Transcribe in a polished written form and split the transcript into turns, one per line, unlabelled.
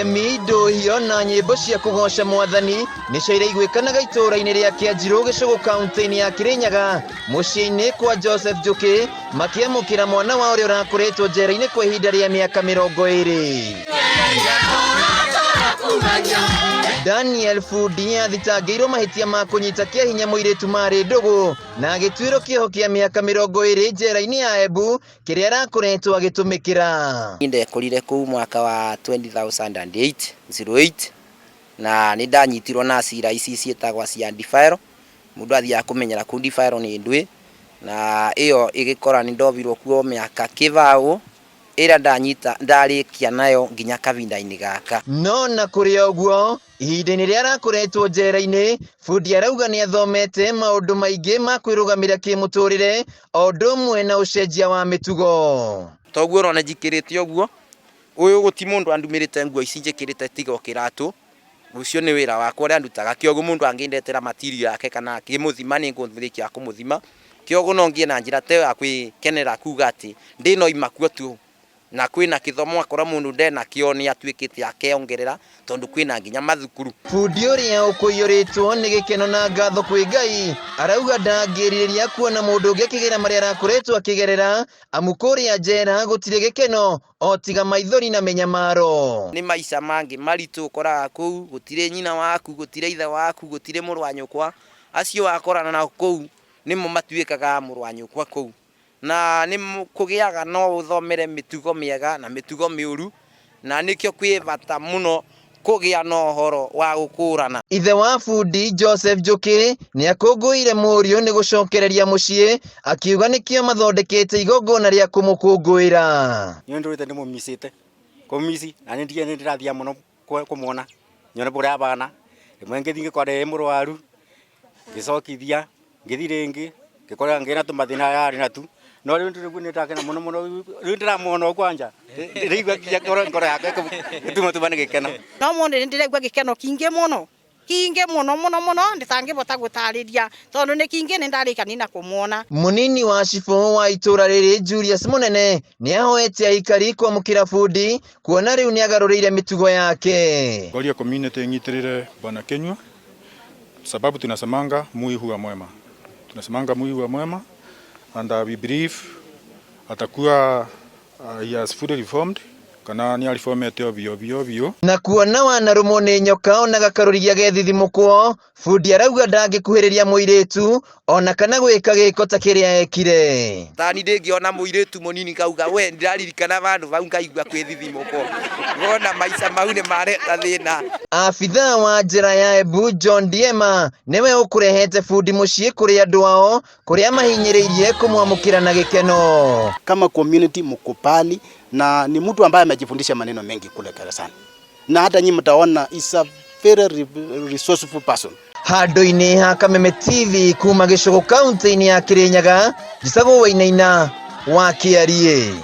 Ũgemi, ndũhio na nyĩmbo cia kũgoca mwathani nĩcio iraiguĩkanaga itũũra-inĩ rĩa Kĩanjirũ Gĩcũgũ kaunti-inĩ ya Kĩrĩnyaga mũciĩ-inĩ kwa Joseph Njũkĩ makĩamũkĩra mwana wa ũrĩa ũrakoretwo njera-inĩ kwa ihinda rĩa mĩaka 20. Daniel Fundi athitangĩirwo mahĩtia ma kũnyita kĩa hinya mũirĩtu marĩ ndũgũ na agĩtuĩrwo kĩoho kĩa mĩaka 20 njera-inĩ ya Embu kĩrĩa arakoretwo agĩtũmĩkĩra.
Ndekorire kũu mwaka wa 2008 08 na nĩ ndanyitirwo na cira ici ciĩtagwo cia defile. Mũndũ athiaga kũmenyera kũu defile nĩ ndwĩ, na ĩyo ĩgĩkora nĩ ndovirwo kuo mĩaka kĩbaũ ĩrĩa ndanyita ndarĩkia nayo nginya kavinda-inĩ gaka.
No na kũrĩ ũguo, ihinda-inĩ rĩrĩa arakoretwo njera-inĩ, Bundi arauga nĩ athomete maũndũ maingĩ ma kwĩrũgamĩra kĩmũtũrĩre o ũndũ ũmwe na ũcenjia wa mĩtugo.
Toguo ũrona njikĩrĩte ũguo, ũyũ gũti mũndũ andumĩrĩte nguo ici njĩkĩrĩte tiga o kĩratũ, ũcio nĩ wĩra wakwa ũrĩa ndutaga, kĩoguo mũndũ angĩndetera material yake kana ngĩmũthima nĩ ngũmĩrĩkia kũmũthima, kĩoguo no ngĩe na njĩra ta ĩyo ya kwĩkenera kuga atĩ ndĩnoima kuo tu. Na kwĩna kĩthomo akorwo mũndũ ndenakĩo nĩ atuĩkĩte akeongerera tondũ kwĩna nginya mathukuru.
Bundi ũrĩa ũkũiyũrĩtwo nĩ gĩkeno na ngatho kwĩ Ngai arauga ndangĩrirĩria kuona mũndũ ũngĩ akĩgera marĩa arakoretwo akĩgerera amu kũrĩa njera gũtirĩ gĩkeno o tiga maithori na mĩnyamaro.
Nĩ maica mangĩ maritũ ũkoraga kũu, gũtirĩ nyina waku, gũtirĩ ithe waku, gũtirĩ mũrũ wa nyũkwa, acio wakorana nao kũu nĩmo matuĩkaga a mũrũ wa nyũkwa kũu. Na nĩ kũgĩaga no ũthomere mĩtugo mĩega na mĩtugo mĩũru, na nĩkĩo kwĩ bata mũno kũgĩa na ũhoro wa gũkũrana.
Ithe wa bundi Joseph Njũkĩ nĩ akũngũĩire mũriũ nĩ gũcokereria mũciĩ, akiuga nĩkĩo mathondekete igongona rĩa kũmũkũngũĩra.
Niĩ ndũrĩte ndĩmũmicĩte, kũmĩci na nĩ ndĩrathiaga mũno kũmwona nyone ũrĩa abana, rĩmwe ngĩthiĩ ngĩkora e mũrwaru, ngĩcokithia, ngĩthiĩ rĩngĩ ngĩkora ngĩna tũmathĩna ararĩ natu, no rĩu rĩu nĩ ndakena mũno mũno, rĩu ndĩramuona o kwanja, ndĩraigua nginya ngoro yakwa ĩgĩtumatuma nĩ gĩkeno.
No mũndũ nĩ ndĩraigua gĩkeno kingĩ mũno, kingĩ mũno mũno mũno ndĩtangĩbota gũtarĩria tondũ nĩ kingĩ nĩ ndarĩkania na kũmuona.
Mũnini wa cibũ wa itũra rĩrĩ Julius Mũnene nĩ ahoete aikari kwamũkĩra bundi kuona rĩu nĩ agarũrĩire mĩtugo yake.
Ngoria community ĩnyitĩrĩre Bwana Kenyua sababu tunasemanga mui huwa mwema, tunasemanga mui huwa mwema and we believe atakuwa he has fully reformed kana nĩ areformete o biũ biũ biũ.
Na kuona wanarũmwo nĩ nyoka ona gakarũrigia gethithimũkwo, bundi arauga ndangĩkuhĩrĩria mũirĩtu ona kana gwĩka gĩko ta kĩrĩa ekire.
Tani ndĩngĩona mũirĩtu mũnini ngauga we ndĩraririkana vandũ vau ngaigua kwĩthithimũkwo, ngona maica mau nĩ mareta thĩna.
Abithaa wa njera ya Embu John Ndiema nĩwe ũkũrehete bundi mũciĩ kũrĩ andũ ao kũrĩa mahinyĩrĩirie kũmwamũkĩra na gĩkeno.
Kama community mkubali, na ni mtu ambaye amejifundisha maneno mengi kule gerezani, na hata nyinyi mtaona is a very resourceful person.
Handũ-inĩ ha Kameme TV kuma Gĩcũgũ kaunti-inĩ ya Kĩrĩnyaga, njĩtagwo Wainaina wa Kĩariĩ.